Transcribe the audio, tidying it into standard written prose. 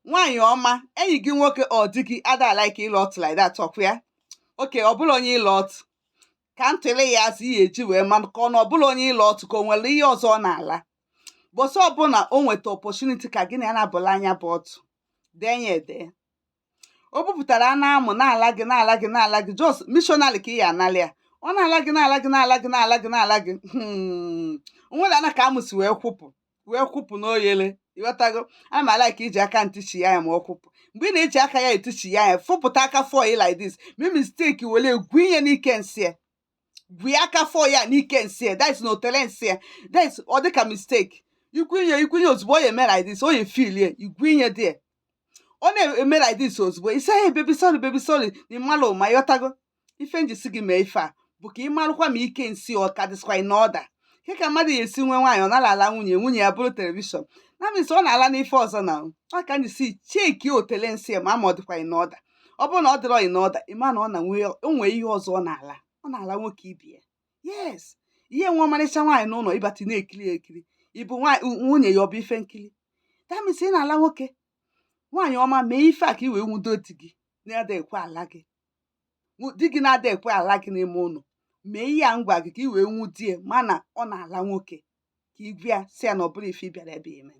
Nwaanyị ọma, enyi gị nwoke ọ di gị ada like ịlọ ọtụ like that, ọkwa ya? Okay, ọ bụla onye ịlọ ọtụ ka ntịrị ya azụ ihe eji wee ma ka ọ na ọ bụla onye ịlọ ọtụ, ka o nwere ihe ọzọ ọ na-ala. Bọsị ọbụla o nweta opportunity ka gị na ya na-abụla anya bụ ọtụ, dee ya ede. O bupụtara anụ amụ na-ala gị, na-ala gị, na-ala gị, just missionary ka ị ya anala ya. Ọ na-ala gị, na-ala gị, na-ala gị, na-ala gị, na-ala gị. Onwere ana ka amụ si wee kwụpụ, wee kwụpụ n'oyele, ịghọtago? Ana m ala ka iji aka ntịchi ya ya ma ọ kwụpụ. Mgbe ị na-eji aka ya etichi ya ya, fụpụta aka fọ ya like this, mee mistake, were egwu ihe n'ike nsị ya, gwie aka fọ ya n'ike nsị ya, that is na otele nsị ya, that is ọ dịka mistake. Ikwu ihe, ikwu ihe ozugbo, ọ ya eme like this, ọ ya feel ya. Igwu ihe dị ya, ọ na-eme like this ozugbo, isi, "Hey baby, sorry, baby, sorry," na ịmalụ ma. Ịghọtago ife njisi gị mee ife a bụ ka ị marụkwa ma ike nsị ọ ka dịsịkwa in order. Ke ka mmadụ ya esi nwee nwaanyị, ọ nara ala nwunye, nwunye ya bụrụ television na means ọ na-ala n'ife ọzọ. Na ọ ka njisi cheki otele nsị ya ma ọ dịkwa in order. Ọ bụrụ na ọ dịrọ in order, ịma na ọ na nwee o nwee ihe ọzọ ọ na-ala, ọ na-ala nwoke ibe ya. Yes, ihe nwe ọmarịcha nwaanyị n'ụlọ, ịbata na-ekiri ekiri, ịbụ nwunye ya, ọ bụ ife nkiri. That means ị na-ala nwoke. Nwaanyị ọma, mee ife a ka ị wee nwudo di gị na-ada ekwe ala gị, di gị na-ada ekwe ala gị n'ime ụlọ. Mee ihe a ngwa gị ka ị wee nwudie, mana ọ na-ala nwoke, ka ị gwa ya, sị ya na ọ bụrụ ife ị bịara ebe ime.